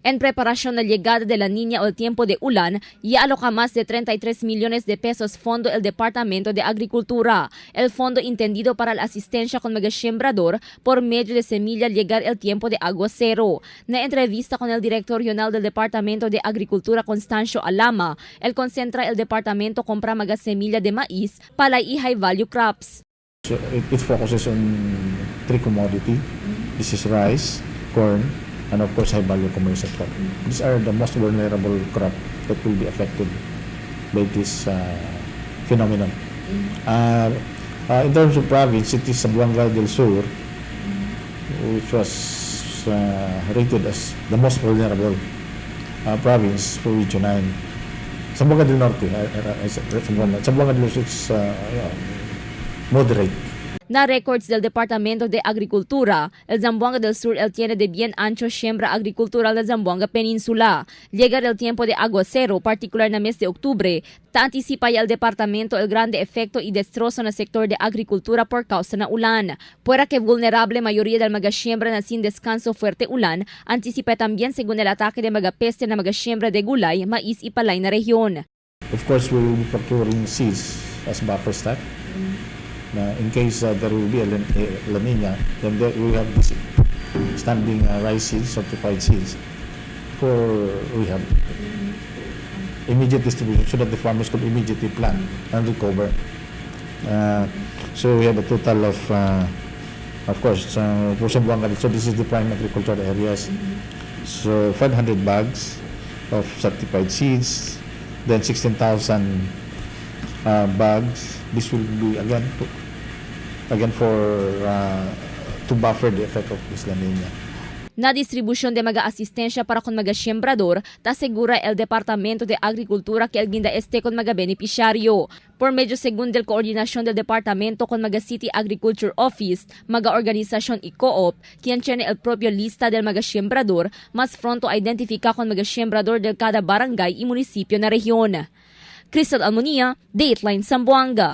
En preparación la llegada de la Niña o el tiempo de ulan, ya aloca más de 33 millones de pesos fondo el Departamento de Agricultura. El fondo entendido para la asistencia con mga sembrador por medio de semilla al llegar el tiempo de aguacero. Na entrevista con el director regional del Departamento de Agricultura, Constancio Alama, el concentra el departamento compra mga semilla de maíz, palay y high value crops. So it focuses on three commodity. This is rice, corn, and of course high value commercial crop. These are the most vulnerable crop that will be affected by this phenomenon. In terms of province, it is Zamboanga del Sur, which was rated as the most vulnerable province for Region 9. Zamboanga del Norte, Zamboanga del Sur is yeah, moderate. Na records del Departamento de Agricultura, el Zamboanga del Sur el tiene de bien ancho siembra agricultural de Zamboanga Península. Llega el tiempo de aguacero, particular na mes de octubre, ta anticipa ya el departamento el grande efecto y destrozo en el sector de agricultura por causa na ulan. Puera que vulnerable mayoría del mga siembra na sin descanso fuerte ulan, anticipa también según el ataque de mga peste na mga siembra de gulay, mais y palay na rehiyon. Of course, we will be procuring seeds as buffer stock. Na in case there will be a La Nina, then we have this standing rice seeds, certified seeds, for we have immediate distribution so that the farmers could immediately plant and recover. So we have a total of course, for Zamboanga, so this is the prime agricultural areas. So 500 bags of certified seeds, then 16,000 bags. This will be again for to buffer the effect of this La Nina. Na distribución de mga asistensya para con mga sembrador, ta asegura el Departamento de Agricultura que el ginda este con mga beneficiario. Por medio según del coordinación del departamento con mga City Agriculture Office, mga organisasyon y co-op, quien tiene el propio lista del mga sembrador, mas pronto identifica con mga sembrador del cada barangay y municipio na rehiyon. Crystal Almonia, Dateline Zamboanga.